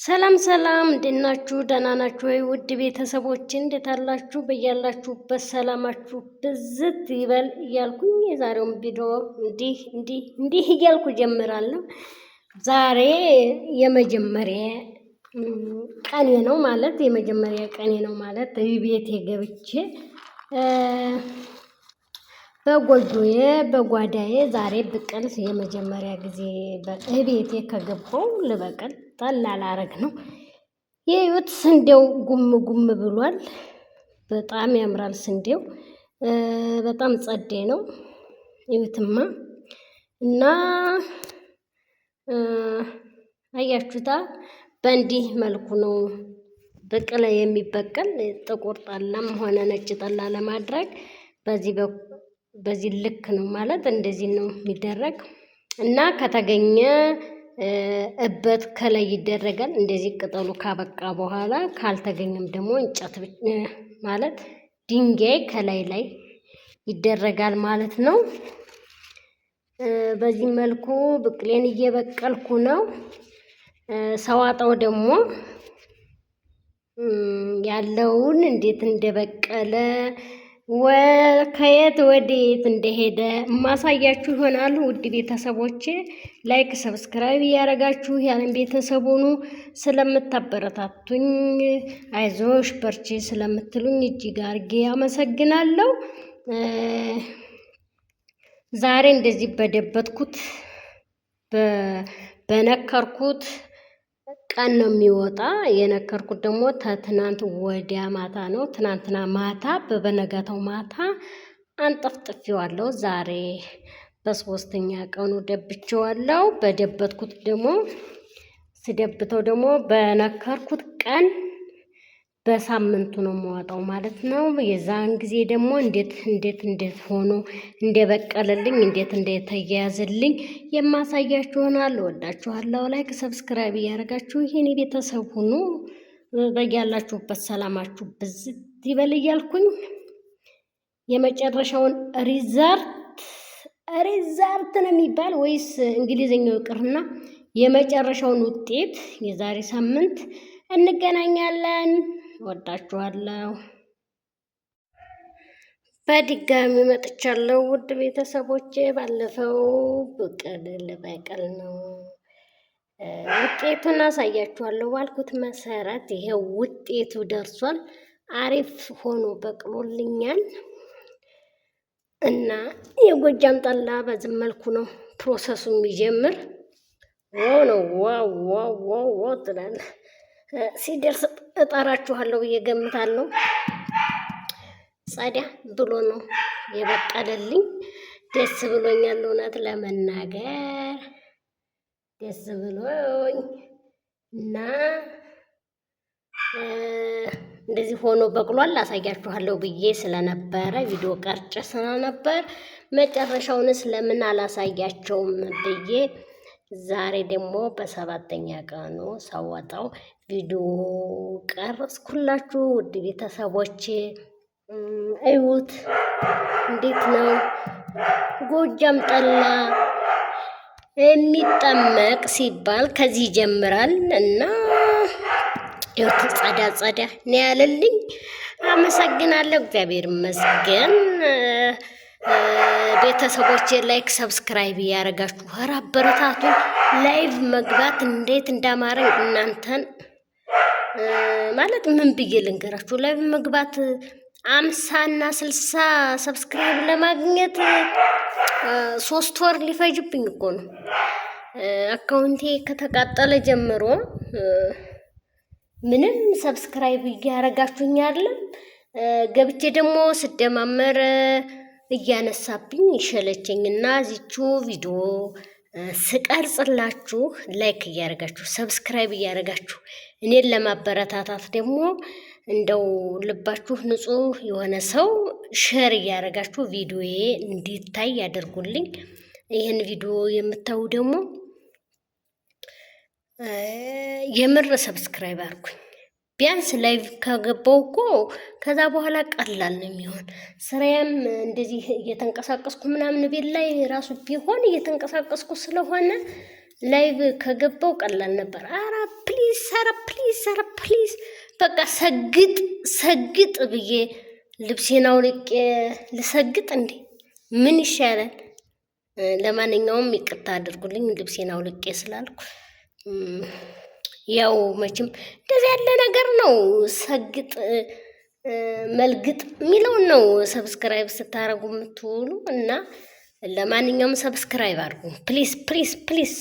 ሰላም ሰላም፣ እንዴት ናችሁ? ደህና ናችሁ ወይ? ውድ ቤተሰቦች እንዴት አላችሁ? በያላችሁበት ሰላማችሁ ብዝት ይበል እያልኩኝ የዛሬውን ቪዲዮ እንዲህ እንዲህ እንዲህ እያልኩ ጀምራለሁ። ዛሬ የመጀመሪያ ቀኔ ነው ማለት የመጀመሪያ ቀኔ ነው ማለት ቤቴ ገብቼ በጎጆዬ በጓዳዬ ዛሬ ብቅል የመጀመሪያ ጊዜ እቤቴ ከገባው ልበቅል ጠላ ላረግ ነው። የዩት ስንዴው ጉም ጉም ብሏል። በጣም ያምራል ስንዴው፣ በጣም ጸዴ ነው። እዩትማ እና አያችሁታ። በእንዲህ መልኩ ነው ብቅል የሚበቀል። ጥቁር ጠላም ሆነ ነጭ ጠላ ለማድረግ በዚህ ልክ ነው ማለት እንደዚህ ነው የሚደረግ እና ከተገኘ እበት ከላይ ይደረጋል። እንደዚህ ቅጠሉ ካበቃ በኋላ ካልተገኘም ደግሞ እንጨት ማለት ድንጋይ ከላይ ላይ ይደረጋል ማለት ነው። በዚህ መልኩ ብቅሌን እየበቀልኩ ነው። ሰዋጣው ደግሞ ያለውን እንዴት እንደበቀለ ከየት ወዴት እንደሄደ ማሳያችሁ ይሆናል። ውድ ቤተሰቦቼ like፣ subscribe እያደረጋችሁ ያለን ቤተሰብ ሁኑ። ስለምታበረታቱኝ አይዞሽ በርቺ ስለምትሉኝ እጅግ አርጌ አመሰግናለሁ። ዛሬ እንደዚህ በደበትኩት በነከርኩት ቀን ነው የሚወጣ። የነከርኩት ደግሞ ተትናንት ወዲያ ማታ ነው። ትናንትና ማታ በበነጋታው ማታ አንጠፍጥፌዋለሁ። ዛሬ በሶስተኛ ቀኑ ደብቼዋለሁ። በደበትኩት ደግሞ ስደብተው ደግሞ በነከርኩት ቀን በሳምንቱ ነው የማወጣው ማለት ነው። የዛን ጊዜ ደግሞ እንዴት እንዴት እንዴት ሆኖ እንደበቀለልኝ እንዴት እንደተያያዘልኝ የማሳያችሁ ይሆናል። እወዳችኋለሁ። Like subscribe እያደረጋችሁ ይህን ቤተሰብ ሁኑ። በያላችሁበት ሰላማችሁ ብዝት ይበል እያልኩኝ የመጨረሻውን result ነው የሚባል ወይስ እንግሊዝኛው ይቅርና የመጨረሻውን ውጤት የዛሬ ሳምንት እንገናኛለን። ወዳችኋለሁ። በድጋሚ መጥቻለሁ ውድ ቤተሰቦቼ። ባለፈው ብቅል ልበቅል ነው ውጤቱን አሳያችኋለሁ ባልኩት መሰረት ይሄው ውጤቱ ደርሷል። አሪፍ ሆኖ በቅሎልኛል እና የጎጃም ጠላ በዚህ መልኩ ነው process ኡ የሚጀምር። Wow ነው wow wow wow wow ትላለህ። ሲደርስ እጠራችኋለሁ ብዬ ገምታለሁ። ጸዳ ብሎ ነው የበቀለልኝ። ደስ ብሎኛል፣ እውነት ለመናገር ደስ ብሎኝ እና እንደዚህ ሆኖ በቅሏል። አሳያችኋለሁ ብዬ ስለነበረ ቪዲዮ ቀርጬ ስለነበር መጨረሻውንስ ለምን አላሳያቸውም ብዬ ዛሬ ደግሞ በሰባተኛ ቀኑ ሳወጣው ቪዲዮ ቀረጽኩላችሁ። ውድ ቤተሰቦቼ እዩት፣ እንዴት ነው ጎጃም ጠላ የሚጠመቅ ሲባል ከዚህ ይጀምራል እና ይኸው ጸዳ ጸዳ ነው ያለልኝ። አመሰግናለሁ። እግዚአብሔር ይመስገን። ቤተሰቦቼ like subscribe እያደረጋችሁ ኧረ አበረታቱን። Live መግባት እንዴት እንዳማረኝ እናንተን ማለት ምን ብዬ ልንገራችሁ። Live መግባት 50 እና 60 subscribe ለማግኘት 3 ወር ሊፈጅብኝ እኮ ነው። Account ኤ ከተቃጠለ ጀምሮ ምንም subscribe እያደረጋችሁኝ አይደለም። ገብቼ ደግሞ ስደማመር እያነሳብኝ ይሸለቸኝና እዚቹ ቪዲዮ ስቀርጽላችሁ like እያደረጋችሁ subscribe እያደረጋችሁ እኔን ለማበረታታት ደግሞ እንደው ልባችሁ ንጹህ የሆነ ሰው share እያደረጋችሁ ቪዲዮዬ እንዲታይ ያደርጉልኝ። ይህን ቪዲዮ የምታዩ ደግሞ የምር subscribe አድርጉኝ። ቢያንስ live ከገባው እኮ ከዛ በኋላ ቀላል ነው የሚሆን። ስራዬም እንደዚህ እየተንቀሳቀስኩ ምናምን ቤት ላይ ራሱ ቢሆን እየተንቀሳቀስኩ ስለሆነ Live ከገባው ቀላል ነበር። አረ please፣ አረ please፣ አረ please በቃ ሰግጥ ሰግጥ ብዬ ልብሴን አውልቄ ልሰግጥ እንዴ? ምን ይሻላል? ለማንኛውም ይቅርታ አድርጉልኝ ልብሴን አውልቄ ስላልኩ፣ ያው መቼም እንደዚህ ያለ ነገር ነው። ሰግጥ መልግጥ የሚለውን ነው subscribe ስታደርጉ የምትውሉ። እና ለማንኛውም subscribe አድርጉ please, please, please።